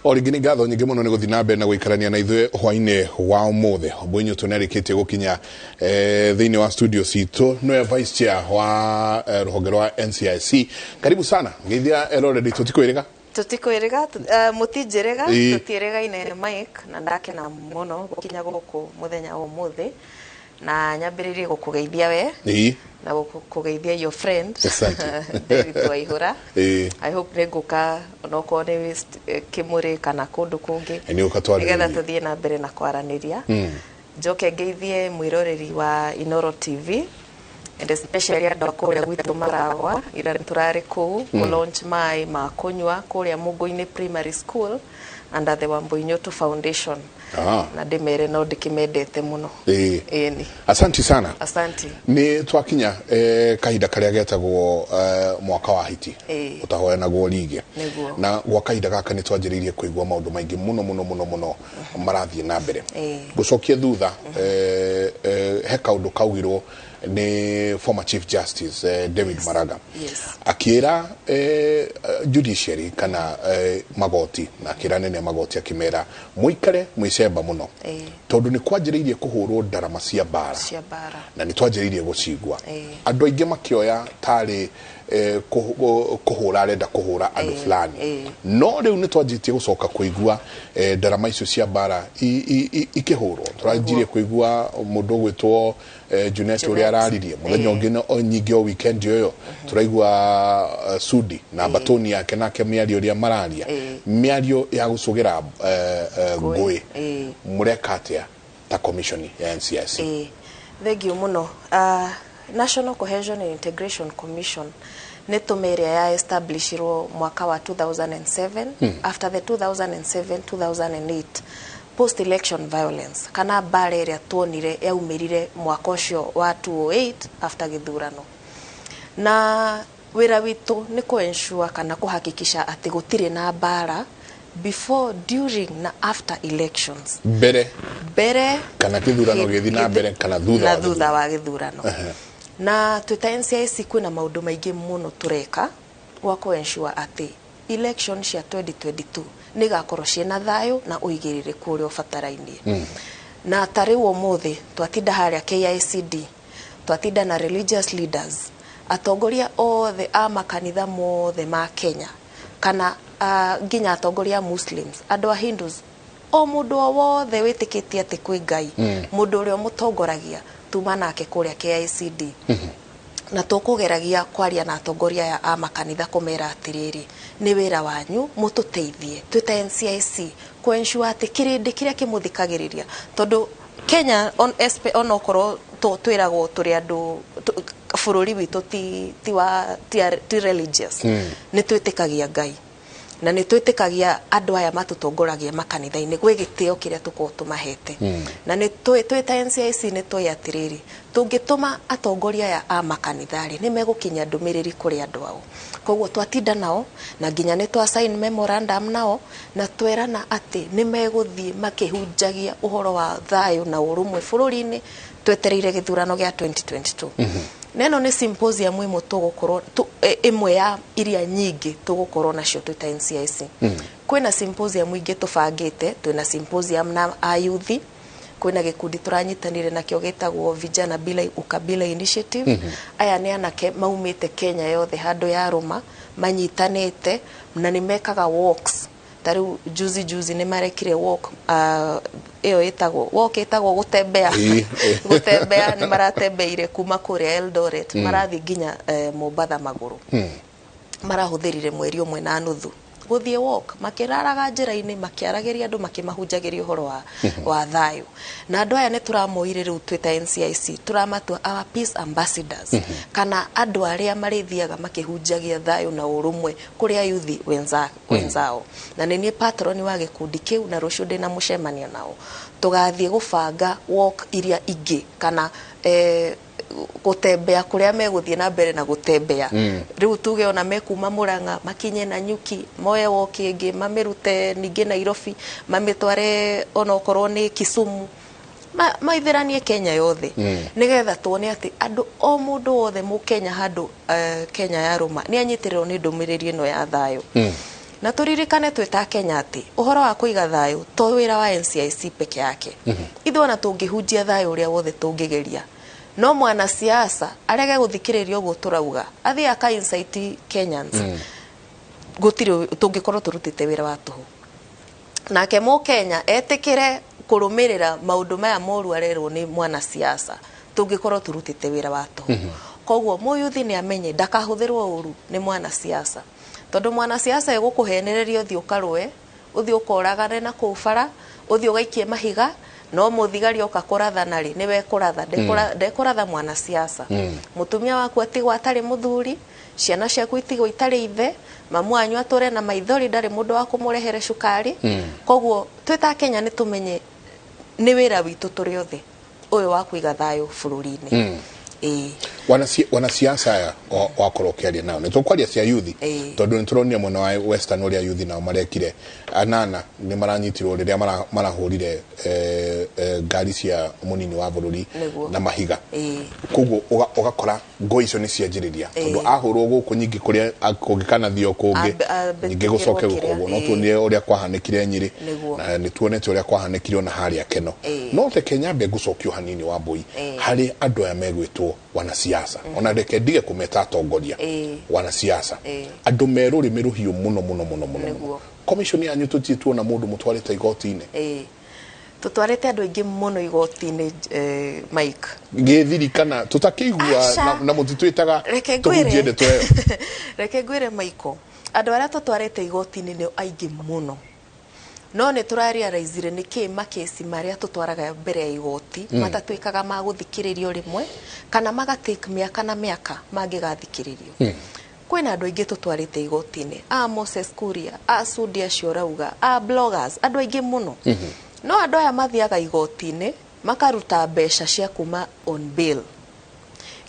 O rĩngĩ nĩ ngatho nyingĩ mũno nĩ gũthiĩ na mbere na gũikarania na ithuĩ hwainĩ wa ũmũthĩ. Mbũinyũ nĩ arĩkĩtie gũkinya thĩinĩ wa studio citũ, nĩwe vice chair wa rũhonge rwa NCIC. Karibu sana, ngeithia eroreri. Tũtikwĩrĩga. Tutikwĩrĩga, mũtinjĩrĩga. Tũtiĩrĩgaine, Mike, na ndakena mũno gũkinya gũkũ mũthenya wa ũmũthĩ na nyambĩrĩrie gũkũgeithia we na gũkũgeithia your friend. Asante. David Waihũra. I hope nĩ ngũka onokorwo nĩ Kĩmũrĩ kana kũndũ kũngĩ Nĩ ũka twarĩrĩrie. Nĩgetha tũthiĩ na mbere na kwaranĩria. Njoke ngeithie mwĩroreri wa Inoro TV and especially andũ a kũrĩa gwitũ Maragwa. Ira tũrarĩ kũu kũ launch maĩ ma kũnyua kũrĩa Mũngũ-inĩ Primary School under the Wambui Foundation. Na ndĩmere no ndĩkĩmendete mũno. Ĩni. Asanti sana. Asanti. Nĩ twakinya kahinda karĩa getagwo mwaka wa hiti ũtahoyanagwo rigi. Na gwa kahinda gaka nĩ twanjĩrĩirie kũigua maũndũ maingĩ mũno mũno mũno mũno marathiĩ na mbere. Ngũcokie thutha, he kaũndũ kaugirwo nĩ former Chief Justice David Maraga, akĩra judiciary kana magoti, na akĩra nene a magoti, akĩmera mũikare mwĩcemba mũno tondũ nĩ kwanjĩrĩirie kũhũrwo ndarama cia mbara. Cia mbara. Na nĩ twanjĩrĩirie gũcigua, andũ aingĩ makĩoya tarĩ kũhũra arenda kũhũra andũ fulani. No rĩu nĩ twanjĩtie gũcoka kũigua ndarama icio cia mbara ikĩhũrwo. Tũranjirie kũigua mũndũ ũgwĩtwo Junet ũrĩa Junet. Araririe mũthenya ũngĩ nyingĩ o weekend ũyũ tũraigua Sudi na batoni yake nake mĩario ũrĩa mararia, mĩario ya gũcũgĩra Ngũĩ. Ngũĩ. Mũreka atĩa ta commission ya NCIC? Ĩĩ, thank you mũno. National Cohesion and Integration Commission nĩ tũme ĩrĩa ya establishirwo mwaka wa 2007 after the 2007 2008 post election violence kana mbara ĩrĩa tuonire yaumĩrire mwaka ũcio wa 2008 after gĩthurano. Na wĩra witũ nĩ kũ-ensure kana kũhakikisha atĩ gũtirĩ na mbara before, during na after elections. Mbere mbere kana kĩthurano gĩthiĩ na mbere kana thutha na wa thutha gĩthurano. Wa gĩthurano. Na twĩ ta NCIC kwĩna maũndũ maingĩ mũno tũreka gwa kũ-ensure atĩ election cia 2022 nĩ igakorwo ciĩna thayũ na ũigĩrĩrĩku ũrĩa ũbatarainie. Na ta rĩu ũmũthĩ twatinda harĩa KICD, twatinda na religious leaders, atongoria othe a makanitha mothe ma Kenya kana nginya atongoria a Muslims, andũ a Hindus, o mũndũ o wothe wĩtĩkĩtie atĩ kwĩ Ngai, mũndũ ũrĩa ũmũtongoragia, tuma nake kũrĩa KICD. Na tũkũgeragia kwaria na atongoria aya a makanitha kũmera atĩrĩrĩ, nĩ wĩra wanyu mũtũteithie twĩ ta NCIC kũ-ensure atĩ kĩrĩndĩ kĩrĩa kĩmũthikagĩrĩria, tondũ Kenya onokorwo twĩragwo tũrĩ andũ bũrũri witũ ti wa ti religious, nĩ twĩtĩkagia Ngai na nĩ twĩtĩkagia andũ aya matũtongoragia makanitha-inĩ gwĩ gĩtĩo kĩrĩa tũkoragwo tũmahete. Na nĩ twĩ ta NCIC nĩ tũĩ atĩrĩrĩ, tũngĩtũma atongoria aya a makanitha rĩ, nĩ megũkinyia ndũmĩrĩri kũrĩ andũ ao. Koguo twatinda nao na nginya nĩ twa sign memorandum nao na twerana atĩ nĩ megũthiĩ makĩhunjagia ũhoro wa thayũ na ũrũmwe bũrũri-inĩ twetereire gĩthurano gĩa 2022. Na ĩno nĩ symposium ĩmwe tũgũkorwo ĩmwe ya iria nyingĩ tũgũkorwo nacio twĩ ta NCIC. Kwĩna symposium ingĩ tũbangĩte, twĩna symposium na ayuthi, kwĩna gĩkundi tũranyitanĩire nakĩo gĩtagwo Vijana Bila Ukabila Initiative. Aya nĩ anake maumĩte Kenya yothe handũ ya rũma manyitanĩte na nĩ mekaga walks. Ta rĩu juzi juzi nĩ marekire walk, ĩyo ĩtagwo walk, ĩtagwo gũtembea. Gũtembea, nĩ maratembeire kuma kũrĩa Eldoret marathiĩ nginya Mombatha magũrũ. Marahũthĩrire mweri ũmwe na nuthu gũthiĩ walk, makĩraraga njĩra-inĩ, makĩaragĩria andũ, makĩmahunjagĩria ũhoro wa thayũ. Na andũ aya nĩ tũramoire rĩu twĩ ta NCIC tũramatua our peace ambassadors kana andũ arĩa marĩthiaga makĩhunjagia thayũ na ũrũmwe kũrĩ ayuthi wenzao. Na nĩ niĩ patron wa gĩkundi kĩu, na rũciũ ndĩna mũcemanio nao, tũgathiĩ gũbanga walk iria ingĩ kana gũtembea kũrĩa megũthiĩ na mbere na gũtembea. Rĩu tuge ona mekuma Murang'a makinye Nanyuki, moe walk ĩngĩ mamĩrute ningĩ Nairobi mamĩtware onokorwo nĩ Kisumu, maithĩranie Kenya yothe, nĩgetha tuone atĩ andũ o mũndũ wothe mũkenya handũ Kenya ya rũma nĩ anyitĩrĩrwo nĩ ndũmĩrĩri ĩno ya thayũ. Na tũririkane twĩ ta Kenya atĩ ũhoro wa kũiga thayũ to wĩra wa NCIC peke yake. Ithuĩ ona tũngĩhunjia thayũ ũrĩa wothe tũngĩgeria, no mwanasiasa arege gũthikĩrĩria ũguo tũrauga, athiĩ aka incite Kenyans, gũtirĩ tũngĩkorwo tũrutĩte wĩra wa tũhũ. Nake mũkenya etĩkĩre kũrũmĩrĩra maũndũ maya moru arerwo nĩ mwanasiasa, tũngĩkorwo tũrutĩte wĩra wa tũhũ. Koguo mũyuthi nĩ amenye ndakahũthĩrwo ũru nĩ mwanasiasa, tondũ mwanasiasa egũkũhenereria ũthiĩ ũkarũe, ũthiĩ ũkoragane na kũu bara, ũthiĩ ũgaikie mahiga, no mũthigari oka kũrathana rĩ, nĩwe ekũratha, ndekũratha mwanasiasa. Mũtumia waku atigwo atarĩ mũthuri, ciana ciaku itigwo itarĩ ithe, mamu wanyu atũre na maithori, ndarĩ mũndũ wa kũmũrehere cukari. Koguo twĩ ta Kenya nĩ tũmenye nĩ wĩra witũ tũrĩ othe ũyũ wa kũiga thayũ bũrũri-inĩ. Ĩĩ. Wanasiasa aya wakorwo ũkĩaria nao, nĩ tũkwaria cia yuthi, tondũ nĩ tũronire mwena wa Western ũrĩa yuthi nao marekire. Anana nĩ maranyitirwo rĩrĩa marahũrire ngari cia mũnini wa bũrũri na mahiga. Koguo ũgakora ngũĩ icio nĩ cianjĩrĩria, tondũ ahũrwo gũkũ nyingĩ kũrĩa kũngĩkanathiĩ o kũngĩ, nyingĩ gũcoke gũkũ. No tuonire ũrĩa kwahanĩkire Nyĩrĩ, na nĩ tuonete ũrĩa kwahanĩkire ona harĩa Keno. No reke nyambe ngũcokio hanini wa Mbui harĩ andũ aya megwĩtwo wanasiasa. Ona reke ndige kũmeta atongoria, wanasiasa, andũ me rũrĩmĩ rũhiũ mũno mũno mũno mũno. Commission yanyu tũtirĩ tuona mũndũ mũtwarĩte igoti-inĩ? Tũtwarĩte andũ aingĩ mũno igoti-inĩ, Mike. Gĩthiri kana tũtakĩigua na mũtitwĩtaga tũhunjie ndeto ĩyo. Reke ngwĩre Michael, andũ arĩa tũtwarĩte igoti-inĩ nĩ aingĩ mũno, no nĩ tũrarealizire nĩkĩ makesi marĩa tũtwaraga mbere ya igoti matatuĩkaga ma gũthikĩrĩrio rĩmwe, kana magatake mĩaka na mĩaka mangĩgathikĩrĩrio. Kwĩna andũ aingĩ tũtwarĩte igoti-inĩ, a Moses Kuria, a Sudi acio ũrauga, a bloggers, andũ aingĩ mũno. No andũ aya mathiaga igoti-inĩ makaruta mbeca cia kuma on bail,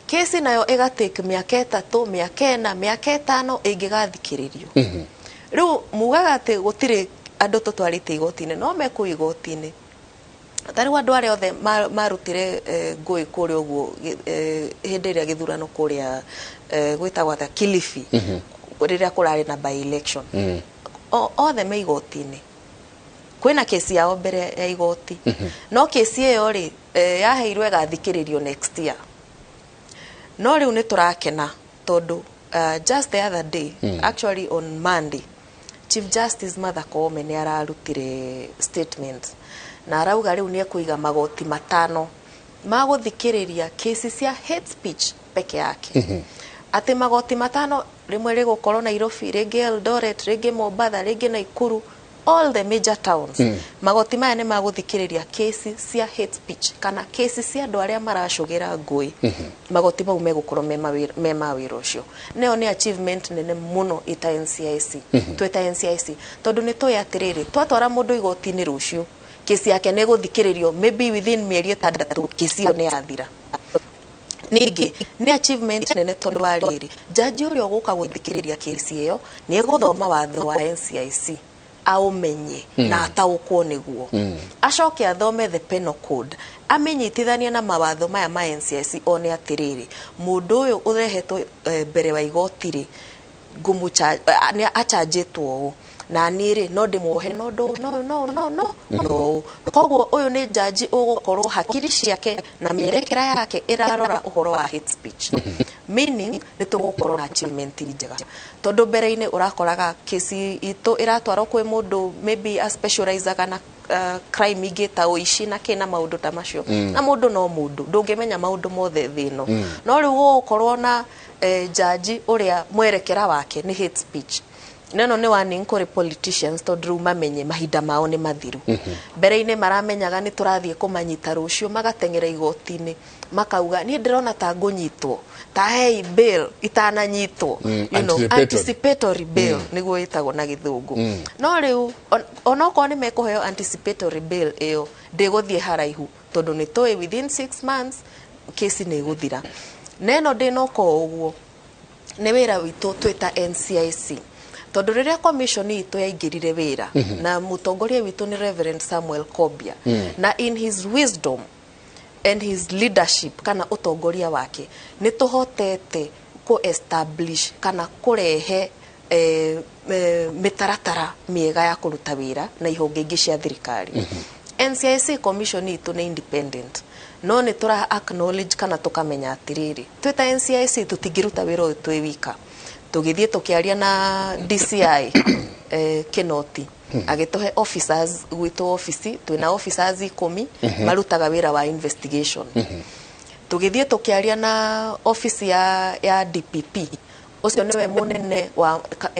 kesi nayo ĩgatake mĩaka 3, mĩaka 4, mĩaka 5 ĩngĩgathikĩrĩrio. Rĩu mugaga atĩ gũtirĩ andũ tũtwarĩte igoti-inĩ, no me kũu igoti-inĩ. Ta rĩu andũ arĩa othe marutire ngũĩ kũrĩa ũguo hĩndĩ ĩrĩa gĩthurano kũrĩa gwĩtagwo atĩa, Kilifi, rĩrĩa kũrarĩ na by election, othe me igoti-inĩ. Kwĩna kesi yao mbere ya igoti, no kesi ĩyo rĩ, yaheirwo ĩgathikĩrĩrio next year. No rĩu nĩ tũrakena tondũ just the other day, actually on Monday, Chief Justice Martha Koome nĩ ararutire statement na arauga rĩu nĩ ekũiga magoti 5 ma gũthikĩrĩria kesi cia hate speech peke yake. Atĩ magoti 5, rĩmwe rĩgũkorwo Nairobi, rĩngĩ Eldoret, rĩngĩ Mombatha, rĩngĩ Nakuru, all the major towns. Magoti maya nĩ magũthikĩrĩria kesi cia hate speech kana kesi cia andũ arĩa maracũgĩra ngũĩ. Magoti mau megũkorwo me ma wĩra ũcio. Nĩyo nĩ achievement nene mũno ĩta NCIC, twĩta NCIC, tondũ nĩ tũĩ atĩrĩrĩ, twatwara mũndũ igoti-inĩ rũciũ, kesi yake nĩ ĩgũthikĩrĩrio maybe within mĩeri 6, kesi ĩyo nĩ yathira. Ningĩ nĩ achievement nene tondũ wa rĩrĩ, jaji ũrĩa ũgũka gũthikĩrĩria kesi ĩyo nĩ egũthoma watho wa NCIC aũmenye na ataũkwo nĩguo, acoke athome the penal code, amenyitithanie na mawatho maya ma NCIC, one atĩrĩrĩ, mũndũ ũyũ ũrehetwo mbere wa igoti rĩ, nĩ achanjĩtwo ũũ, na niĩ rĩ, no ndĩmuohe no ndũ no no no no no. Koguo ũyũ nĩ jaji ũgũkorwo hakiri ciake na mĩerekera yake ĩrarora ũhoro wa hate speech, meaning nĩ tũgũkorwo na achievement njega, tondũ mbere-inĩ ũrakoraga kesi itũ ĩratwarwo kwĩ mũndũ maybe a specializaga na crime ingĩ ta ũici na kĩ na maũndũ ta macio, na mũndũ no mũndũ ndũngĩmenya maũndũ mothe thĩ ĩno. No rĩu gũgũkorwo na jaji ũrĩa mwerekera wake nĩ hate speech. Neno nĩ warning kũrĩ politicians, tondũ rĩu mamenye mahinda mao nĩ mathiru. Mbere-inĩ maramenyaga nĩ tũrathiĩ kũmanyita rũciũ, magateng'era igoti-inĩ makauga, niĩ ndĩrona ta ngũnyitwo, ta hei bail itananyitwo, you know, anticipatory bail nĩguo ĩtagwo na gĩthũngũ. No rĩu onokorwo nĩ mekũheo anticipatory bail ĩyo, ndĩgũthiĩ haraihu, tondũ nĩ tũĩ within 6 months kesi nĩ ĩgũthira. Neno ndĩnoka ũguo nĩ wĩra witũ twĩta NCIC, tondũ rĩrĩa commission itũ yaingĩrire wĩra na mũtongoria witũ nĩ Reverend Samuel Kobia, na in his wisdom and his leadership kana ũtongoria wake, nĩ tũhotete kũ establish kana kũrehe Mĩtaratara mĩega ya kũruta wĩra na ihonge ingĩ cia thirikari. NCIC commission itũ nĩ independent, no nĩ tũra acknowledge kana tũkamenya atĩrĩrĩ, twĩ ta NCIC tũtingĩruta wĩra ũyũ twĩ wika. Tũgĩthiĩ tũkĩaria na DCI Kinoti, agĩtũhe officers gwitũ ofici, twĩna officers 10 marutaga wĩra wa investigation. Tũgĩthiĩ tũkĩaria na ofici ya DPP, ũcio nĩwe mũnene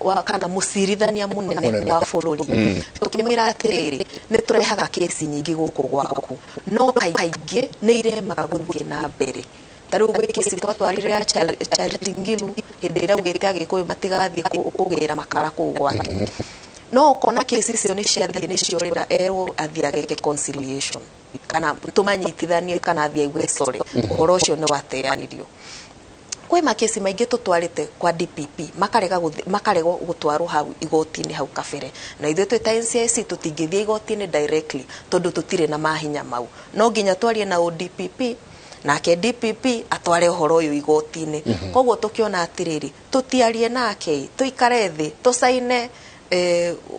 wa kana mũcirithania mũnene Mũnene. wa bũrũri, tũkĩmwĩra atĩrĩrĩ, nĩ tũrehaga kesi nyingĩ gũkũ gwaku, no kaingĩ nĩ iremaga gũthiĩ na mbere. Ta rĩu gwĩ kesi twatwarire ya Charity Ngilu hĩndĩ ĩrĩa augĩte Agĩkũyũ matigathiĩ kũgĩra makara kũu gwake, no ũkona kesi icio nĩ ciathiĩ nĩ ciorĩra, erwo athiĩ ageke conciliation kana tũmanyitithanie kana athiĩ aigue sorry, ũhoro ũcio nĩ wateanĩrio. Kwĩ makesi maingĩ tũtwarĩte kwa DPP makarega gũtwarwo hau igoti-inĩ hau kabere, na ithuĩ twĩ ta NCIC tũtingĩthiĩ igoti-inĩ directly tondũ tũtirĩ na mahinya mau, no nginya twarie na ODPP, nake DPP atware ũhoro ũyũ igoti-inĩ. Koguo tũkĩona atĩrĩrĩ, tũtiarie nake, tũikare thĩ, tũcaine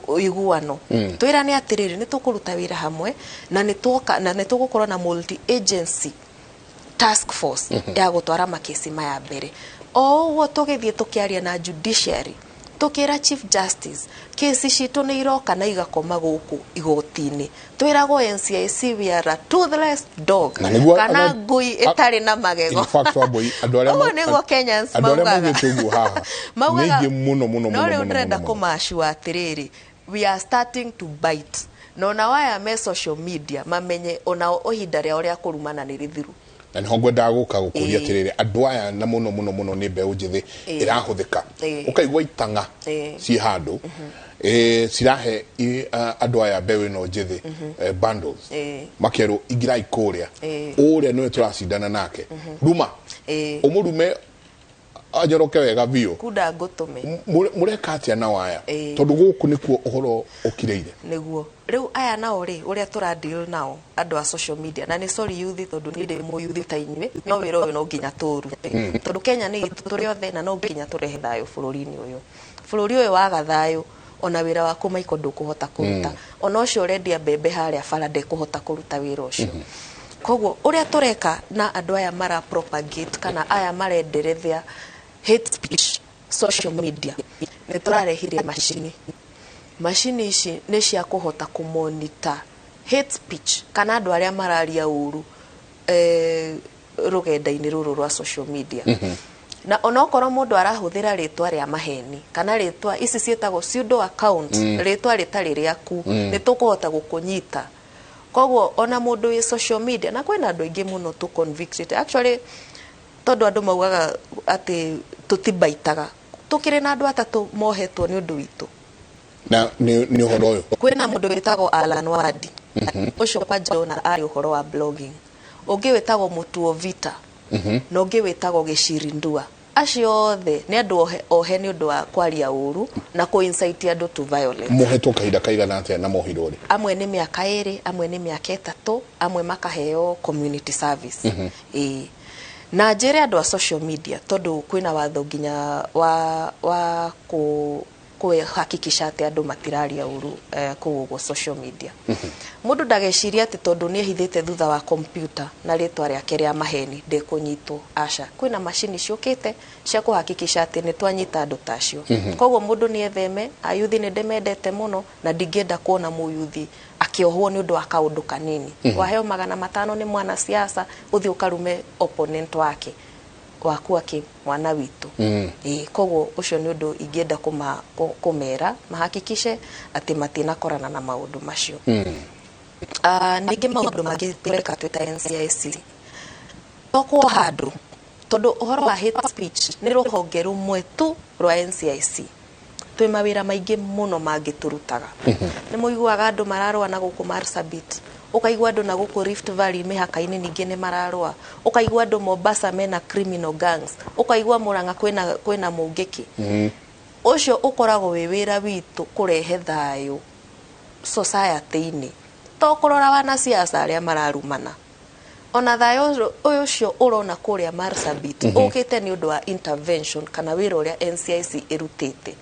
ũiguano, twĩrane atĩrĩrĩ, nĩ tũkũruta wĩra hamwe na nĩ tuoka na nĩ tũgũkorwo na multi agency task force ya gũtwara makesi maya mbere. O ũguo tũgĩthiĩ tũkĩaria na judiciary, tũkĩra Chief Justice kesi citũ nĩ iroka na igakoma gũkũ igoti-inĩ, twĩragwo NCIC we are a toothless dog, Na nĩguo kana ngui ĩtarĩ na magego. In fact, Wambui, andũ arĩa Ũguo nĩguo Kenyans andũ arĩa maugaga. maugĩte ũguo haha nĩ Maugaga aingĩ mũno mũno no mũno rĩu mũno ndĩrenda mũno, mũno. kũmacua atĩrĩrĩ, we are starting to bite, na ona waya me social media mamenye onao ihinda rĩao rĩa kũrumana nĩ rĩthiru. Na niho ngwendaga gũka gũkũria atĩrĩrĩ, andũ aya na mũno mũno mũno nĩ mbeũ njĩthĩ ĩrahũthĩka, ũkaigua itang'a ciĩ handũ cirahe andũ aya mbeũ ĩno njĩthĩ bundles, makerwo ingĩrai kũrĩa, ũrĩa nĩwe tũracindana nake, ruma ũmũrume anyoroke wega biũ. Kunda ngũtũme. Mũreka atĩa na waya, tondũ gũkũ nĩkuo ũhoro ũkirĩire? Nĩguo rĩu aya nao rĩ, ũrĩa tũra deal nao andũ a social media, na nĩ sorry youth, tondũ niĩ ndĩ mũyuthi ta inyuĩ, no wĩra ũyũ no nginya tũũrute, tondũ Kenya nĩ itũ tũrĩ othe na no nginya tũrehe thayũ bũrũri-inĩ ũyũ. Bũrũri ũyũ waga thayũ, ona wĩra waku maiko ndũkũhota kũruta, ona ũcio ũrendia mbembe harĩa bara ndekũhota kũruta wĩra ũcio. Koguo ũrĩa tũreka na andũ aya mara propagate kana aya marenderethia hate speech social media, nĩ tũrarehire macini. Macini ici nĩ cia kũhota kũmonitor hate speech kana andũ arĩa mararia ũru rũgenda-inĩ rũrũ rwa social media. Na onokorwo mũndũ arahũthĩra rĩtwa rĩa maheni kana rĩtwa ici ciĩtagwo pseudo account, rĩtwa rĩtarĩ rĩaku, nĩ tũkũhota gũkũnyita. Koguo ona mũndũ wĩ social media, na kwĩna andũ aingĩ mũno tũ convicted actually, tondũ andũ maugaga atĩ tũtibaitaga, tũkĩrĩ na andũ atatũ mohetwo nĩ ũndũ witũ. Na nĩ ũhoro ũyũ? Kwĩna mũndũ wĩtagwo Alan Wadi, ũcio kwanja ona arĩ ũhoro wa blogging, ũngĩ wĩtagwo Mutuo Vita, na ũngĩ wĩtagwo Gĩciri Ndua. Acio othe nĩ andũ ohe nĩ ũndũ wa kwaria ũru na kũ incite andũ to violence. Mohetwo kahinda kaigana atĩa na mohirwo rĩ? Amwe nĩ mĩaka 2, amwe nĩ mĩaka 3, amwe makaheo community service. Ĩĩ, na njĩre andũ a social media, tondũ kwĩna watho nginya wa kũhakikisha atĩ andũ matiraria ũru kũu ũguo social media. Mũndũ ndagecirie atĩ tondũ nĩ ehithĩte thutha wa computer na rĩtwa rĩake rĩa maheni ndekũnyitwo. Aca, kwĩna macini ciũkĩte cia kũhakikisha atĩ nĩ twanyita andũ ta acio. Koguo mũndũ nĩ etheme. Ayuthi nĩ ndĩmendete mũno na ndingĩenda kuona mũyuthi akĩohwo nĩ ũndũ wa kaũndũ kanini. Waheo 500 nĩ mwanasiasa, ũthiĩ ũkarume opponent wake waku akĩ mwana witũ. Ĩĩ, koguo ũcio nĩ ũndũ ingĩenda kũmera mahakikishe atĩ matinakorana na maũndũ macio. Ningĩ maũndũ mangĩ tũreka twĩ ta NCIC, to kuoha andũ, tondũ ũhoro wa hate speech nĩ rũhonge rũmwe tu rwa NCIC. Twĩ mawĩra maingĩ mũno mangĩ tũrutaga. Nĩ mũiguaga andũ mararũa na gũkũ Marsabit, ũkaigua andũ na gũkũ Rift Valley mĩhaka-inĩ ningĩ nĩ mararũa, ũkaigua andũ Mombasa mena criminal gangs, ũkaigua Murang'a kwĩna mũngĩkĩ. Ũcio ũkoragwo wĩ wĩra witũ kũrehe thayũ society-inĩ, to kũrora wanasiasa arĩa mararumana. Ona thayũ ũyũ ũcio ũrona kũrĩa Marsabit ũkĩte nĩ ũndũ wa intervention kana wĩra ũrĩa NCIC ĩrutĩte.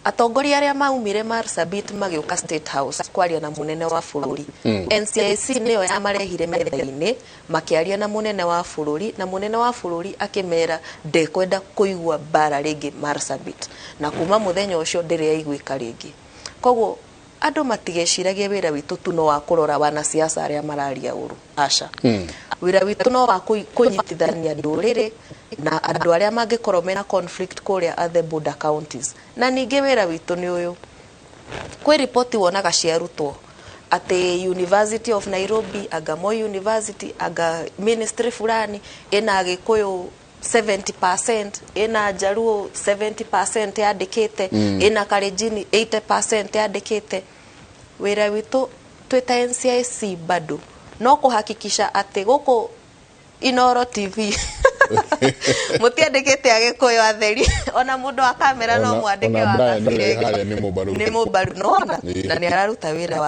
Atongoria arĩa maumire Marsabit magĩũka State House kwaria na mũnene wa bũrũri, NCIC nĩyo yamarehire metha-inĩ makĩaria na mũnene wa bũrũri, na mũnene wa bũrũri akĩmera ndekwenda kũigua mbara rĩngĩ Marsabit, na kuma mũthenya ũcio ndĩrĩ yaiguĩka rĩngĩ. Koguo andũ matigeciragie wĩra witũ tu no wa kũrora wanasiasa arĩa mararia ũru, aca. Wĩra witũ no wa kũnyitithania ndũrĩrĩ na andũ arĩa mangĩkorwo mena conflict kũrĩa at the border counties. Na ningĩ wĩra witũ nĩ ũyũ, kwĩ riboti wonaga ciarutwo atĩ University of Nairobi, anga Moi University, anga ministry fulani ĩna Agĩkũyũ 70%, ĩna Njaruo 70% yandĩkĩte, ĩna Kalenjin 80% yandĩkĩte. Wĩra witũ twĩ ta NCIC bado no kũhakikisha atĩ gũkũ Inoro TV mũtiandĩkĩte Agĩkũyũ atheri, ona mũndũ wa kamera no mwandĩke ona wa Brian kabira ũrĩa ĩngĩ. harĩa nĩ mũmbaru. Nĩ mũmbaru nona na nĩ araruta wĩra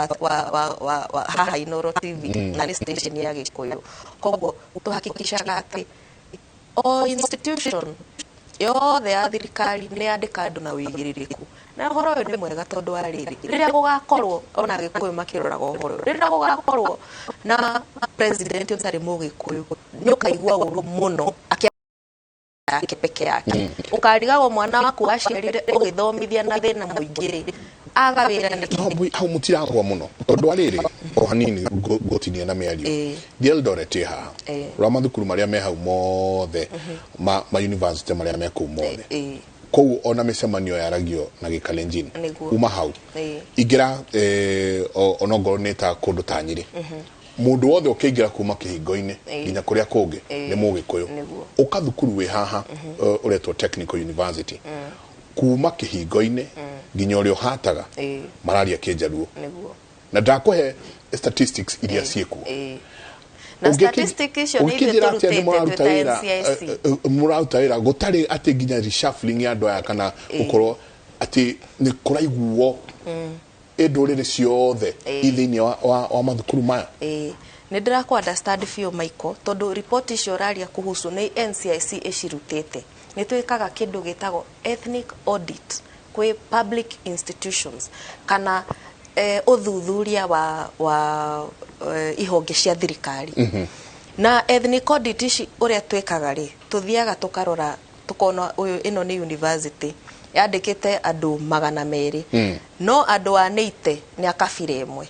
wa haha Inoro TV na nĩ station ya Gĩkũyũ. Koguo tũhakikishaga atĩ o institution yothe ya thirikari nĩ yandĩka andũ na ũigĩrĩrĩku. Na ũhoro ũyũ nĩ mwega tondũ wa rĩrĩ, rĩrĩa gũgakorwo ona Agĩkũyũ makĩroraga ũhoro ũyũ, rĩrĩa gũgakorwo na president ũtarĩ mũgĩkũyũ, nĩ ũkaigua ũru mũno akĩa yake peke yake. Ũkarigagwo mwana waku waciarire ũgĩthomithia na thĩna mũingĩ rĩ, aga wĩra nĩkĩ? Hau mũtiragwa mũno tondũ wa rĩrĩ, o hanini ngũtinia na mĩario. Thiĩ Eldoret ĩ haha, rora mathukuru marĩa me hau mothe, ma university marĩa me kũu mothe, kũu ona mĩcemanio yaragio na Gĩkalenjin. Uma hau ingĩra, onongorwo nĩ ta kũndũ ta Nyĩrĩ, mũndũ wothe ũkĩingĩra kuma kĩhingo-inĩ nginya kũrĩa kũngĩ nĩ Mũgĩkũyũ. Ũka thukuru wĩ haha, ũretwo Technical University, kuma kĩhingo-inĩ nginya ũrĩa ũhataga mararia Kĩnjaruo. Na ndakũhe statistics iria ciĩkuo. Na statistic icio nĩ ithuĩ Ũngĩkĩnjĩra atĩa nĩ tũrutĩte mũraruta twĩ ta wĩra, NCIC. mũraruta wĩra gũtarĩ atĩ nginya reshuffling ya andũ aya, kana gũkorwo atĩ nĩ kũraiguo ĩ ndũrĩrĩ ciothe i thĩinĩ wa mathukuru maya? Nĩ ndĩrakũ understand biũ, Michael, tondũ report icio ũraria kuhusu nĩ NCIC ĩcirutĩte. Nĩ twĩkaga kĩndũ gĩtagwo ethnic audit kwĩ public institutions, kana ũthuthuria wa ihonge cia thirikari. Na ethnic audit ici ũrĩa twĩkaga rĩ, tũthiaga tũkarora, tukona ũyũ, ĩno nĩ university yandĩkĩte andũ 200, no andũ a nĩite nĩ a kabira ĩmwe,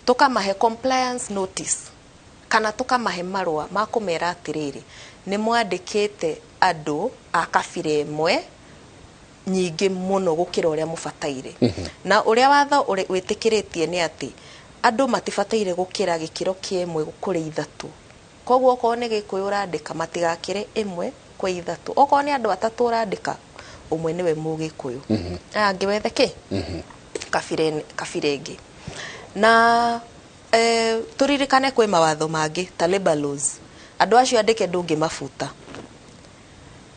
tukamahe compliance notice kana tukamahe marũa ma kũmera atĩrĩrĩ, nĩ mwandĩkĩte andũ a kabira ĩmwe nyingĩ mũno gũkĩra ũrĩa mũbataire. Na ũrĩa watho wĩtĩkĩrĩtie nĩ atĩ andũ matibataire gũkĩra gĩkĩro kĩa 1 kũrĩ 3. Koguo okorwo nĩ Gĩkũyũ ũrandĩka, matigakĩre 1 kwĩ 3. Okorwo nĩ andũ atatũ ũrandĩka, ũmwe nĩwe Mũgĩkũyũ, aya angĩ wethe kĩ kabira ĩngĩ. Na tũririkane kwĩ mawatho mangĩ ta labor laws, andũ acio andĩke ndũngĩmabuta.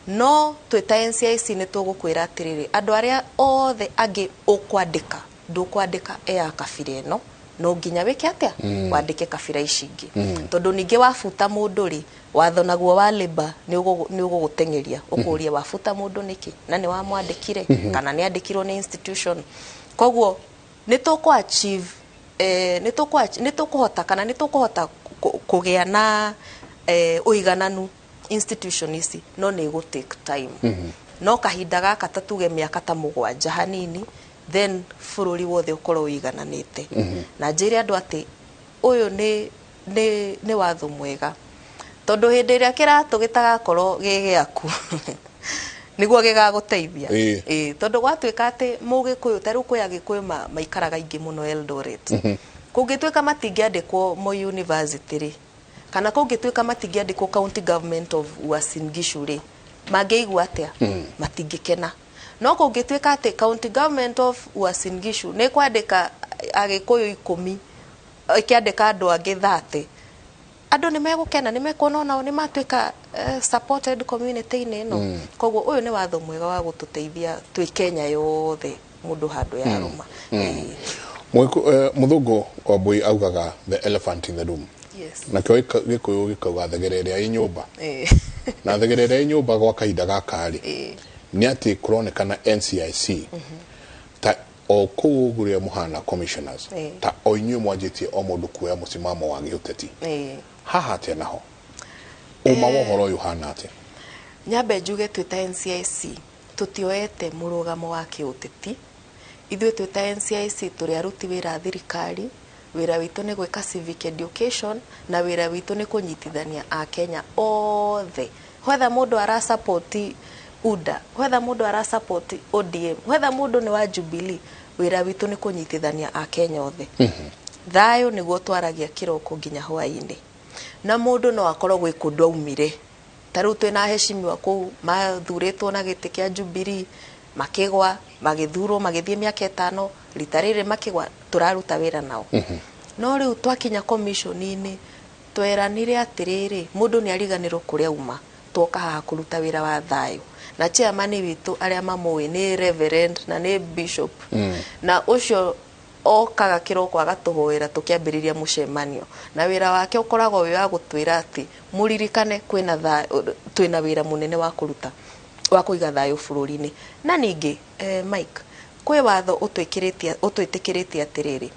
No twĩ ta NCIC nĩ tũgũkwĩra atĩrĩrĩ, andũ arĩa othe angĩ ũkwandĩka, ndũkwandĩka e a kabira ĩno, no nginya wĩke atĩa? Wandĩke kabira ici ingĩ, tondũ ningĩ wabuta mũndũ rĩ, watho naguo wa labor nĩ ũgũgũteng'eria ũkũrie wabuta mũndũ nĩkĩ, na nĩ wamwandĩkire kana nĩ andĩkirwo nĩ institution. Koguo nĩ tũkũ achieve, nĩ tũkũhota kana nĩ tũkũhota kũgĩa na ũigananu institution ici, no nĩ ĩgũ take time. No kahinda gaka, ta tuge mĩaka ta 7 hanini, then bũrũri wothe ũkorwo ũigananĩte. Na njĩre andũ atĩ ũyũ nĩ watho mwega, tondũ hĩndĩ ĩrĩa kĩratũ gĩtagakorwo gĩ gĩaku nĩguo gĩgagũteithia. Tondũ gwatuĩka atĩ Mũgĩkũyũ, ta rĩu kwĩ Agĩkũyũ maikaraga aingĩ mũno Eldoret, kũngĩtuĩka matingĩandĩkwo Moi University rĩ, kana kũngĩtuĩka matingĩandĩkwo county government of Uasin Gishu rĩ, mangĩigua atĩa? Matingĩkena. No kũngĩtuĩka atĩ county government of Uasin Gishu nĩ kwandĩka Agĩkũyũ 10, ĩkĩandĩka andũ angĩ 30, andũ nĩ megũkena, nĩ mekuona onao nĩ matuĩka supported community-inĩ ĩno. Koguo ũyũ nĩ watho mwega wa gũtũteithia twĩ Kenya yothe, mũndũ handũ ya rũma. Mũthũngũ Wambui augaga "the elephant in the room". Nakĩo Gĩkũyũ gĩkauga thegere ĩrĩa ĩ nyũmba. Na thegere ĩrĩa ĩ nyũmba gwa kahinda gaka rĩ, Nĩ atĩ kũronekana NCIC ta o kũu ũguo mũhana commissioners, ta o inyuĩ mwanjĩtie o mũndũ kuoya mũsimamo wa gĩũteti. Haha atĩa naho ũma wa ũhoro ũyũ ũhana atĩa? Nyambe njuge twĩ ta NCIC tũtioete mũrũgamo wa kĩũteti. Ithuĩ twĩ ta NCIC tũrĩ aruti wĩra a thirikari. Wĩra witũ nĩ gwĩka civic education, na wĩra witũ nĩ kũnyitithania Akenya othe, whether mũndũ ara support UDA, whether mũndũ ara support ODM, whether mũndũ nĩ wa Jubilee. Wĩra witũ nĩ kũnyitithania Akenya othe. Thayũ nĩguo twaragia kĩroko nginya hwaĩ-inĩ, na mũndũ no akorwo gwĩ kũndũ aumire. Ta rĩu twĩna heshimiwa kũu mathurĩtwo na gĩtĩ kĩa Jubilee, makĩgwa, magĩthurwo, magĩthiĩ mĩaka 5, rita rĩrĩ makĩgwa, tũraruta wĩra nao. No rĩu twakinya commission-inĩ, tweranire atĩrĩrĩ, mũndũ nĩ ariganĩrwo kũrĩa auma, twoka haha kũruta wĩra wa thayũ. Na chairman witũ, arĩa mamũĩ, nĩ reverend na nĩ bishop, na ũcio okaga kĩroko agatũhoera tũkĩambĩrĩria mũcemanio, na wĩra wake ũkoragwo wĩ wa gũtwĩra atĩ mũririkane kwĩna thayũ, twĩna wĩra mũnene wa kũruta wa kũiga thayũ bũrũri-inĩ. Na ningĩ Mike, kwĩ watho ũtwĩkĩrĩtie, ũtwĩtĩkĩrĩtie atĩrĩrĩ,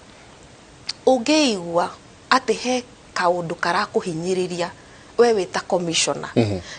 ũngĩigua atĩ he kaũndũ karakũhinyĩrĩria we wĩ ta commissioner,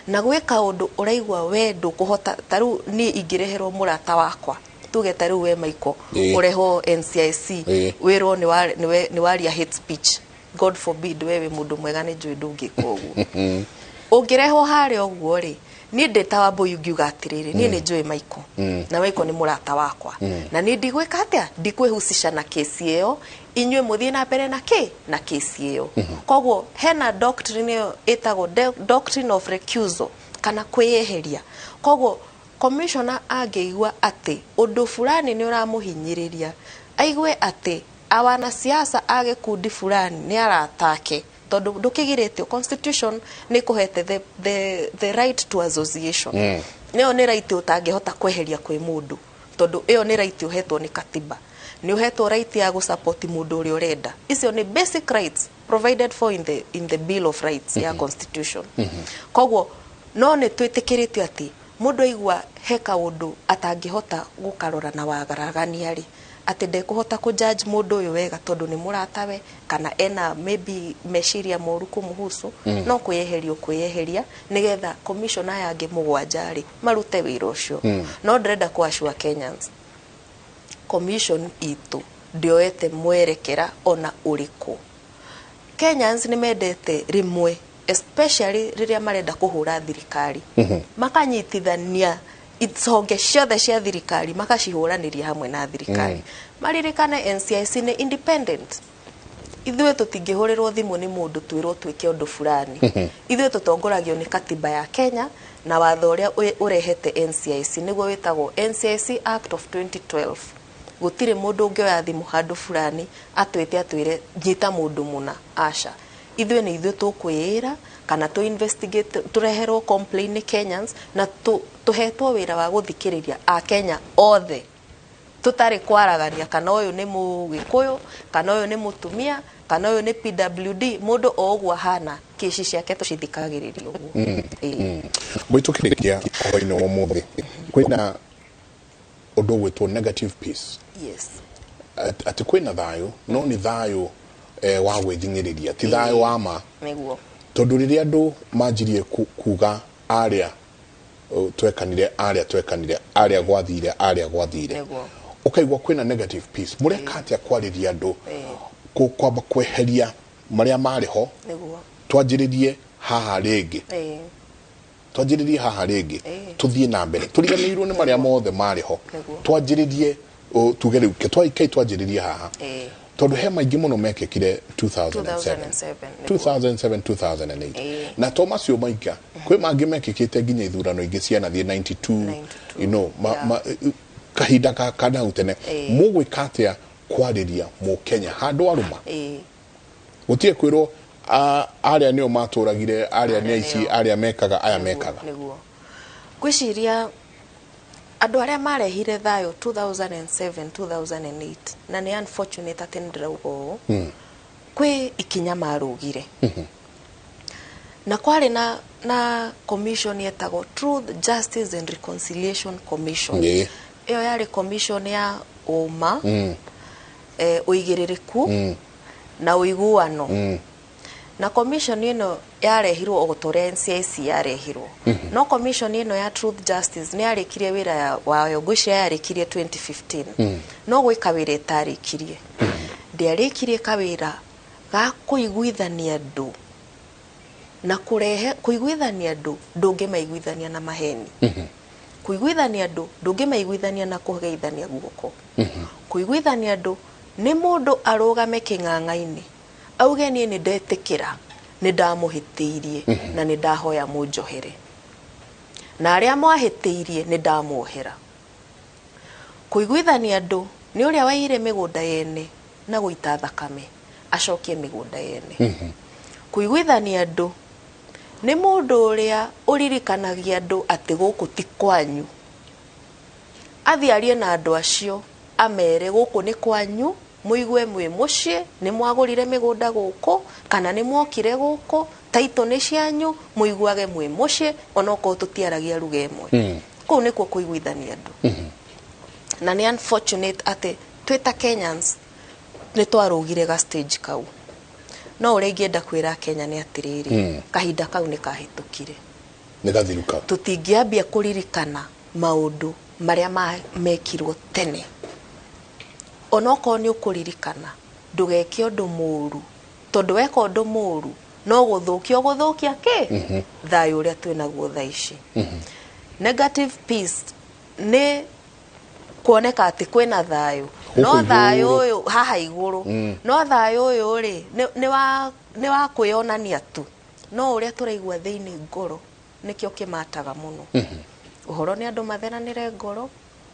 na gwĩ kaũndũ ũraigua we ndũkũhota, ta rĩu niĩ ingĩreherwo mũrata wakwa, tuge ta rĩu we Michael, ũrehwo NCIC, wĩrwo nĩ waria hate speech, God forbid, we wĩ mũndũ mwega, nĩ njũĩ ndũngĩka ũguo, ũngĩrehwo harĩa ũguo rĩ, niĩ ndĩ ta Wambũi ngiuga atĩrĩrĩ, niĩ nĩ njũĩ Michael, na Michael nĩ mũrata wakwa, na niĩ ndigwĩka atĩa, ndikwĩhusisha na kesi ĩyo, inyuĩ mũthiĩ na mbere na kĩ na kesi ĩyo. Koguo hena doctrine ĩyo ĩtagwo doctrine of recusal, kana kwĩyeheria. Koguo commissioner angĩigua atĩ ũndũ fulani nĩ ũramũhinyĩrĩria, aigue atĩ wanasiasa a gĩkundi fulani nĩ aratake, tondũ ndũkĩgirĩtio, constitution nĩ kũhete the right to association. Nĩyo nĩ right ũtangĩhota kweheria kwĩ mũndũ, tondũ ĩyo nĩ right ũhetwo nĩ katiba. Nĩ ũhetwo right ya gũsupport mũndũ ũrĩa ũrenda. Icio nĩ basic rights provided for in the Bill of Rights ya constitution. Koguo no nĩ twĩtĩkĩrĩtio atĩ mũndũ aigua he kaũndũ atangĩhota gũkarora na wagaragania rĩ, atĩ ndekũhota kũ judge mũndũ ũyũ wega tondũ nĩ mũratawe kana ena maybe meciria moru kũmũhusu, no kwĩyeheria kwĩyeheria nĩgetha commissioner aya angĩ 7 rĩ marute wĩra ũcio. No ndĩrenda kũ assure Kenyans, commission itũ ndĩoete mwerekera ona ũrĩkũ. Kenyans nĩ mendete rĩmwe, especially rĩrĩa marenda kũhũra thirikari, makanyitithania honge ciothe cia thirikari, makacihũranĩria hamwe na thirikari. Maririkane NCIC nĩ independent. Ithuĩ tũtingĩhũrĩrwo thimũ nĩ mũndũ twĩrwo twĩke ũndũ fulani. Ithuĩ tũtongoragio nĩ katiba ya Kenya na watho ũrĩa ũrehete NCIC, nĩguo wĩtagwo NCIC Act of 2012. Gũtirĩ mũndũ ũngĩoya thimũ handũ fulani atwĩte atwĩre nyita mũndũ mũna, aca. Ithuĩ nĩ ithuĩ tũkwĩĩra kana tũ investigate, tũreherwo complaint nĩ Kenyans, na tũhetwo wĩra wa gũthikĩrĩria Akenya othe tũtarĩ kwaragania kana ũyũ nĩ mũgĩkũyũ, kana ũyũ nĩ mũtumia, kana ũyũ nĩ PWD. Mũndũ o ũguo ahana, kĩci ciake tũcithikagĩrĩria ũguo. Ĩĩ. Mũitũkĩrĩkia ũhoro-inĩ wa ũmũthĩ, kwĩna ũndũ ũgwĩtwo negative peace. Atĩ kwĩna thayũ, no nĩ thayũ wa gwĩthing'ĩrĩria, ti thayũ wa ma. Tondũ rĩrĩa andũ manjirie kuga arĩa twekanire, arĩa twekanire, arĩa gwathire, arĩa gwathire, ũkaigua kwĩna negative peace. Mũreka atĩa kwarĩria andũ, kwamba kweheria marĩa marĩ ho, twanjĩrĩrie haha rĩngĩ, twanjĩrĩrie haha rĩngĩ, tũthiĩ na mbere tũriganĩirwo nĩ marĩa mothe marĩ ho, twanjĩrĩrie, tuge rĩu ke kai twanjĩrĩrie haha, tondũ he maingĩ mũno mekĩkire 2007? 2007, nĩguo. 2007, 2008. Na to macio maika, kwĩ mangĩ mekĩkĩte nginya ithurano ingĩ cianathiĩ 92. 92. Ma, kahinda ka kanau tene. Mũgwĩka atĩa kwarĩria mũkenya handũ arũma, gũtirĩ kwĩrwo arĩa nĩo matũragire, arĩa nĩ aici, nĩo. arĩa mekaga, aya mekaga? Nĩguo ngwĩciria andũ arĩa marehire thayũ 2007, 2008, na nĩ unfortunate atĩ nĩ ndĩrauga ũũ, kwĩ ikinya marũgire. Na kwarĩ na commission yetagwo Truth, Justice and Reconciliation Commission. Ĩyo yarĩ commission ya ũma, ũigĩrĩrĩku na ũiguano. Na commission ĩno yarehirwo o ta ũrĩa NCIC yarehirwo. No commission ĩno ya Truth Justice nĩ yarĩkirie wĩra wayo, ngwĩciria yarĩkirie 2015. No gwĩka wĩra ĩtarĩkirie. Ndĩarĩkirie kawĩra ga kũiguithania andũ na kũrehe kũiguithania andũ ndũngĩmaiguithania na maheni. Kũiguithania andũ ndũngĩmaiguithania na kũgeithania guoko. Kũiguithania andũ nĩ mũndũ arũgame kĩng'ang'a-inĩ auge niĩ nĩ ndetĩkĩra nĩ ndamũhĩtĩirie na nĩ ndahoya mũnjohere, na arĩa mwahĩtĩirie nĩ ndamuohera. Kũiguithania andũ nĩ ũrĩa waiyire mĩgũnda yene na gũita thakame acokie mĩgũnda yene. Kũiguithania andũ nĩ mũndũ ũrĩa ũririkanagia andũ atĩ gũkũ ti kwanyu, athiĩ arie na andũ acio amere gũkũ nĩ kwanyu, mũigue mwĩ mũciĩ, nĩ mwagũrire mĩgũnda gũkũ kana nĩ mwokire gũkũ, taitũ nĩ cianyu, mũiguage mwĩ mũciĩ onokorwo tũtiaragia ruga ĩmwe. Kũu nĩkuo kũiguithania andũ. Na nĩ unfortunate atĩ twĩ ta Kenyans nĩ twarũgire ga stage kau. No ũrĩa ingĩenda kwĩra Kenya nĩ atĩrĩrĩ, kahinda kau nĩ kahĩtũkire. Nĩ gathiru kau. Tũtingĩambia kũririkana maũndũ marĩa mekirwo tene. Onokorwo nĩ ũkũririkana ndũgeke ũndũ mũru, tondũ weka ũndũ mũru no gũthũkia ũgũthũkia kĩ thayũ ũrĩa twĩnaguo thaa ici. Negative peace nĩ kuoneka atĩ kwĩna thayũ, no thayũ ũyũ haha igũrũ, no thayũ ũyũ rĩ nĩ wa kwĩyonania tu, no ũrĩa tũraigua thĩinĩ ngoro nĩkĩo kĩmataga mũno. Ũhoro nĩ andũ matheranĩre ngoro,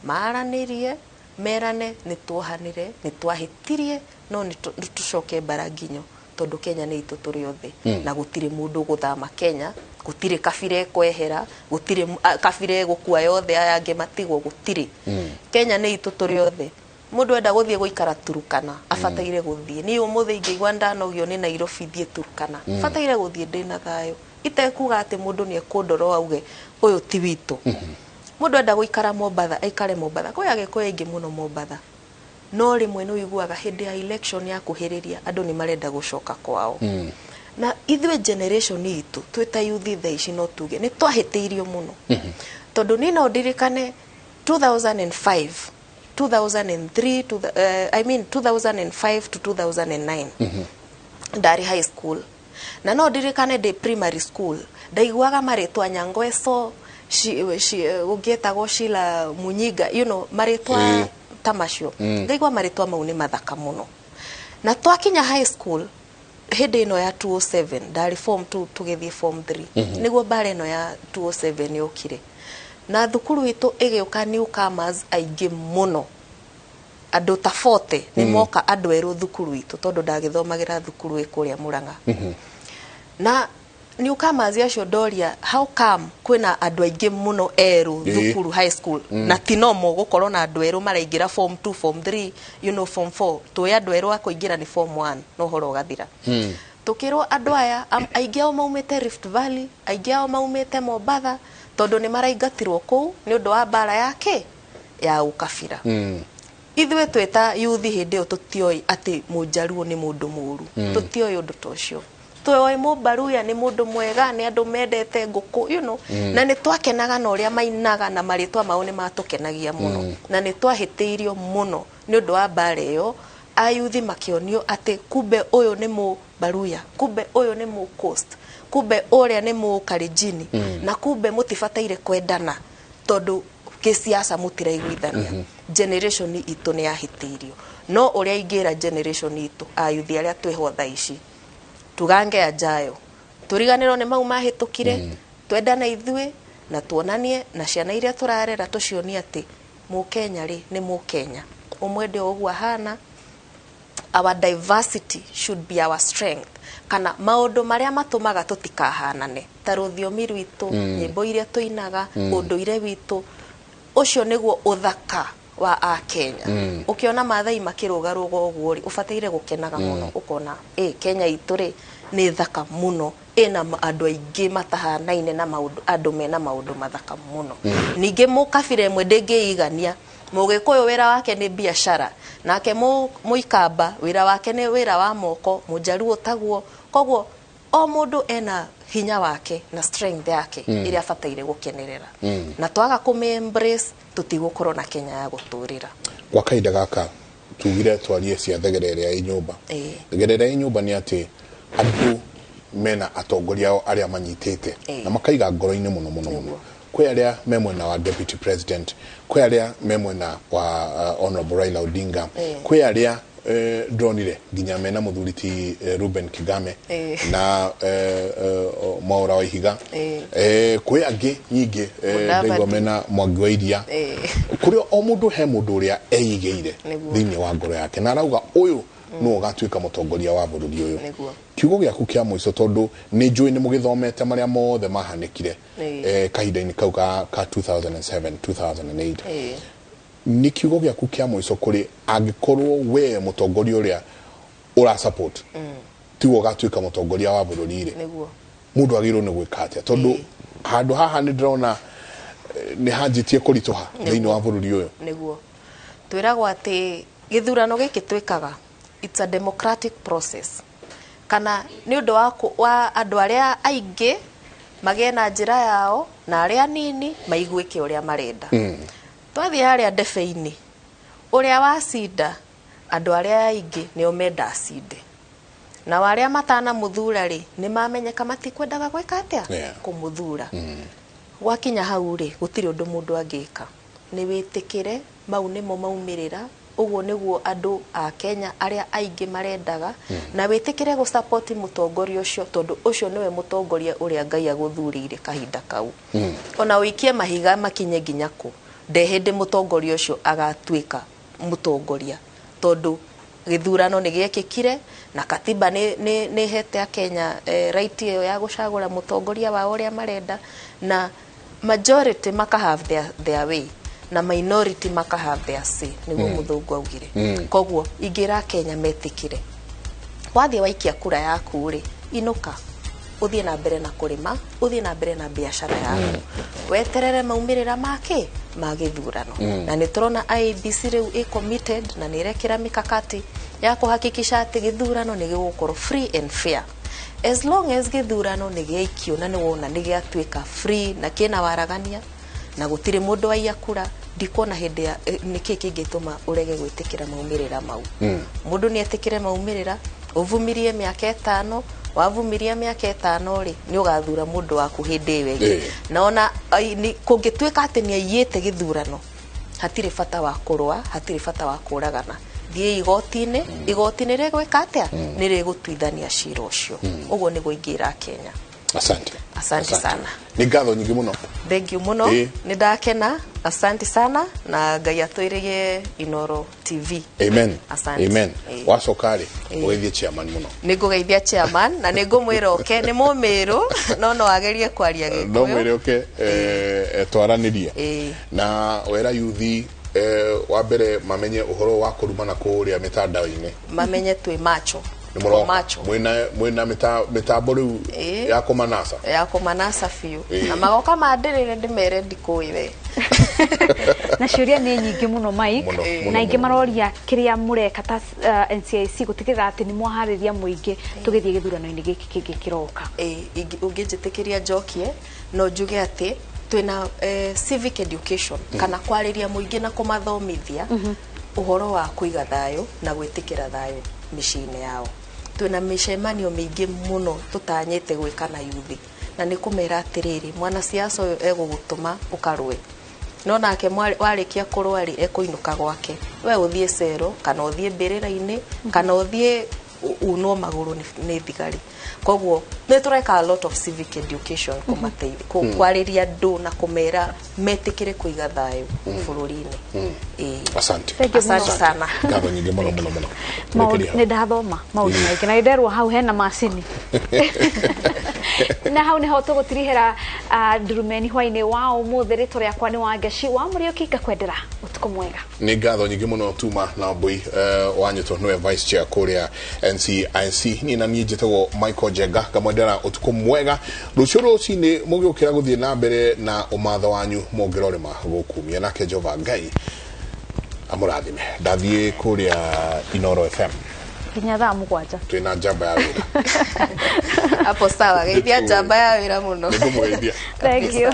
maranĩrie, merane nĩ tuohanĩre, nĩ twahĩtirie, no nĩ tũcoke mbara nginyo, tondũ Kenya nĩ itũ tũrĩ othe, na gũtirĩ mũndũ ũgũthama Kenya, gũtirĩ kabira ĩkwehera, gũtirĩ kabira ĩgũkua yothe aya angĩ matigwo, gũtirĩ. Kenya nĩ itũ tũrĩ othe. Mũndũ enda gũthiĩ gũikara Turukana abataire gũthiĩ. Niĩ ũmũthĩ ingĩigua ndanogio nĩ Nairobi thiĩ Turukana, bataire gũthiĩ ndĩna thayũ, itekuga atĩ mũndũ nĩ ekũndora auge ũyũ ti witũ. Mũndũ enda gũikara Mombatha aikare Mombatha, kwĩ Agĩkũyũ aingĩ mũno Mombatha. No rĩmwe nĩ ũiguaga hĩndĩ ya election ya kuhĩrĩria andũ nĩ marenda gũcoka kwao. Na ithuĩ generation itũ twĩ ta youth thaa ici no tuge nĩ twahĩtĩirio mũno. Tondũ niĩ no ndirikane 2005, 2003, I mean 2005 to 2009 ndarĩ high school. Na no ndirikane ndĩ primary school ndaiguaga marĩtwa Nyangweso, ũngĩetagwo Sheila Munyiga, you know, marĩtwa ta macio. Ngaigua marĩtwa mau nĩ mathaka mũno. Na twakinya high school hĩndĩ ĩno ya 207, ndarĩ form 2 tũgĩthiĩ form 3, nĩguo mbara ĩno ya 207 yokire. Na thukuru itũ ĩgĩũka newcomers aingĩ mũno, andũ ta 40 nĩ moka andũ erũ thukuru itũ, tondũ ndagĩthomagĩra thukuru ĩ kũrĩa Murang'a. Na newcomers acio ndoria how come kwĩna andũ aingĩ mũno erũ thukuru high school, na ti normal gũkorwo na andũ erũ maraingĩra form 2, form 3, you know, form 4. Tũĩ andũ erũ a kũingĩra nĩ form 1 no ũhoro ũgathira. Tũkĩrwo andũ aya aingĩ ao maumĩte Rift Valley, aingĩ ao maumĩte Mombatha, tondũ nĩ maraingatirwo kũu nĩ ũndũ wa mbara yake ya ũkabira. Ithuĩ twĩ ta youth hĩndĩ ĩyo tũtioĩ atĩ mũnjaruo nĩ mũndũ mũru, tũtioĩ ũndũ ta ũcio. Tũoĩ mũmbaruya nĩ mũndũ mwega, nĩ andũ mendete ngũkũ, you know. Na nĩ twakenaga na ũrĩa mainaga na marĩtwa mao nĩ matũkenagia mũno. Na nĩ twahĩtĩirio mũno nĩ ũndũ wa mbara ĩyo. Ayuthi makĩonio atĩ kumbe ũyũ nĩ mũmbaruya, kumbe ũyũ nĩ mũ coast, kumbe ũrĩa nĩ mũkalenjini, na kumbe mũtibataire kwendana tondũ kĩsiasa mũtiraiguithania. Generation itũ nĩ yahĩtĩirio. No ũrĩa ingĩra generation itũ ayuthi arĩa twĩho thaa ici, tugange ajayo, tũriganĩrwo nĩ mau mahĩtũkire, twendane ithuĩ na tuonanie na ciana iria tũrarera tũcionie atĩ mũkenya rĩ nĩ mũkenya, ũmwende o ũguo ahana. Our diversity should be our strength, kana maũndũ marĩa matũmaga tũtikahanane ta rũthiomi rwitũ, nyĩmbo iria tũinaga, ũndũire witũ, ũcio nĩguo ũthaka wa akenya. Ũkĩona Maathai makĩrũgarũga ũguo rĩ, ũbataire gũkenaga mũno, ũkona Kenya itũ rĩ Nĩ thaka mũno, ĩna andũ aingĩ matahanaine na maũndũ, andũ mena maũndũ mathaka mũno. Ningĩ mũkabira ĩmwe ndĩngĩigania. Mũgĩkũyũ wĩra wake nĩ biacara, nake Mũikamba wĩra wake nĩ wĩra wa moko, Mũjaruo taguo. Koguo o mũndũ ena hinya wake na strength yake ĩrĩa abataire gũkenerera, na twaga kũmĩ embrace tũtigũkorwo na Kenya ya gũtũrĩra. Gwa kahinda gaka tugire twarie cia thegere ĩrĩa ĩ nyũmba. Thegere ĩrĩa ĩ nyũmba nĩ atĩ andũ mena atongoria ao arĩa manyitĩte na makaiga ngoro-inĩ mũno mũno mũno. Kwĩ arĩa me mwena wa deputy president, kwĩ arĩa me mwena wa Honorable Raila Odinga, kwĩ arĩa ndronire nginya mena mũthuri ti Ruben Kigame na Mwaũra wa Ihiga, kwĩ angĩ nyingĩ, ndaigua mena Mwangi wa Iria. Kũrĩ o mũndũ, he mũndũ ũrĩa eigĩire thĩinĩ wa ngoro yake na arauga ũyũ nĩwe ũgatuĩka mũtongoria wa bũrũri ũyũ. Kiugo gĩaku kĩa mũico, tondũ nĩ njũĩ nĩ mũgĩthomete marĩa mothe mahanĩkire kahinda-inĩ kau ka 2007 2008, nĩ kiugo gĩaku kĩa mũico kũrĩ angĩkorwo we mũtongoria ũrĩa ũra support tiwe ũgatuĩka mũtongoria wa bũrũri rĩ, mũndũ agĩrĩirwo nĩ gwĩka atĩa? Tondũ handũ haha nĩ ndĩrona nĩ hanjĩtie kũritũha thĩinĩ wa bũrũri ũyũ. Nĩguo twĩragwo atĩ gĩthurano gĩkĩ twĩkaga, it's a democratic process, kana nĩ ũndũ wa andũ arĩa aingĩ magĩe na njĩra yao na arĩa anini maiguĩke ũrĩa marenda. Twathiĩ harĩa ndebe-inĩ, ũrĩa wacinda, andũ arĩa aingĩ nĩo menda acinde, nao arĩa matanamũthura rĩ, nĩ mamenyeka matikwendaga gwĩka atĩa? Kũmũthura. Gwakinya hau rĩ, gũtirĩ ũndũ mũndũ angĩka, nĩ wĩtĩkĩre mau nĩmo maumĩrĩra, ũguo nĩguo andũ a Kenya arĩa aingĩ marendaga, na wĩtĩkĩre gũ support mũtongoria ũcio, tondũ ũcio nĩwe mũtongoria ũrĩa Ngai agũthurĩire kahinda kau. Ona ũikie mahiga makinye nginya kũ, nde hĩndĩ mũtongoria ũcio agatuĩka mũtongoria, tondũ gĩthurano nĩ gĩekĩkire na katiba nĩ hete Akenya right ĩyo ya gũcagũra mũtongoria wao ũrĩa marenda, na majority maka have their way na minority maka have their say, nĩguo mũthũngũ augire. Koguo ingĩra Kenya metĩkĩre, wathiĩ waikia kura yaku rĩ, inũka ũthiĩ na mbere na kũrĩma, ũthiĩ na mbere na biacara yaku, weterere maumĩrĩra make ma gĩthurano. Na nĩ tũrona IEBC rĩu ĩ committed na nĩ ĩrekĩra mikakati ya kũhakikisha atĩ gĩthurano nĩ gĩgũkorwo free and fair. As long as gĩthurano nĩ gĩaikio na nĩ wona nĩ gĩatuĩka free na kĩna waragania na gũtirĩ mũndũ waiya kura, ndikuona hĩndĩ ya nĩkĩ kĩngĩtũma ũrege gwĩtĩkĩra maumĩrĩra mau. Mũndũ nĩ etĩkĩre maumĩrĩra, ũvumirie mĩaka 5. Wavumiria mĩaka 5 rĩ, nĩ ũgathura mũndũ waku hĩndĩ ĩyo ĩngĩ. Na ona kũngĩtuĩka atĩ nĩ aiyĩte gĩthurano, hatirĩ bata wa kũrũa, hatirĩ bata wa kũragana, thiĩ igoti-inĩ. Igoti nĩ rĩgwĩka atĩa? Nĩ rĩgũtuithania cira ũcio. Ũguo nĩguo ingĩra Kenya. Asante. Asante sana. Nĩ ngatho nyingĩ mũno. Thank you mũno. Nĩ ndakena, asante sana, na Ngai atwĩrĩge Inoro TV. Amen. Asante. Amen. Wacoka rĩ, ũgeithie chairman mũno. Nĩ ngũgeithia chairman na nĩ ngũmwĩra oke, nĩ mũmĩrũ no agerie kwaria No Gĩkũyũ. Mwĩre ũke twaranĩrie. Na wera yuthi wa mbere mamenye ũhoro wa kũrumana kũrĩa mĩtandao-inĩ. Mamenye twĩ macho. Nĩ mũroka. Macho. Mwĩna mĩtambo rĩu ya kũmanasa. Ya kũmanasa biũ. Na magoka mandĩrĩre ndĩmere ndikũĩ we. Na ciũria nĩ nyingĩ mũno, Mike. Mũno, mũno, Na aingĩ mũno. maroria kĩrĩa mũreka ta NCIC gũtigĩrĩra atĩ nĩ mwaharĩria mũingĩ tũgĩthiĩ gĩthurano-inĩ gĩkĩ kĩngĩ kĩroka. Ũngĩnjĩtĩkĩria njokie, no njuge atĩ twĩna civic education, kana kwarĩria mũingĩ na kũmathomithia ũhoro wa kũiga thayũ na gwĩtĩkĩra thayũ mĩciĩ-inĩ yao. Twĩna mĩcemanio mĩingĩ mũno tũtanyĩte gwĩka na yuthi, na nĩ kũmera atĩrĩrĩ, mwanasiasa ũyũ egũgũtũma ũkarũe, no nake warĩkia kũrũa rĩ, ekũinũka gwake, we ũthiĩ cero kana ũthiĩ mbĩrĩra-inĩ kana ũthiĩ unwo magũrũ nĩ thigari. Koguo nĩ tũreka a lot of civic education, kwarĩria andũ na kũmera metĩkĩre kũiga thayũ bũrũri-inĩ. Asante. Thank you Asante mũno. sana. Ngatho nyingĩ mũno mũno mũno. Maũndũ Tũrĩkĩrie hau. Nĩ ndathoma maũndũ maingĩ na nĩ nderwo hau hena macini. Na hau niho tũgũtirihĩra ndurumeni hwainĩ wa ũmũthĩ. Rĩtwa rĩakwa nĩ Wangeci wa Mũrĩũki, ngakwendera ũtukũ mwega. Nĩ ngatho nyingĩ mũno tuma na Mbui Wanyũtũ, nĩwe vice chair kũrĩa NCIC. Niĩ na niĩ njĩtagwo Michael Njenga, ngamwendera ũtukũ mwega. Rũciũ rũcinĩ mũgĩũkĩra gũthiĩ na mbere na ũmatho wanyu mũngĩrorĩma gũkumia, nake Jehova Ngai amũrathime. Ndathiĩ kũrĩa Inoro FM nginya thaa 7. Twĩna njamba ya wĩra. Hapo sawa, geithia njamba ya wĩra mũno. Nĩngũmũgeithia. Thank you.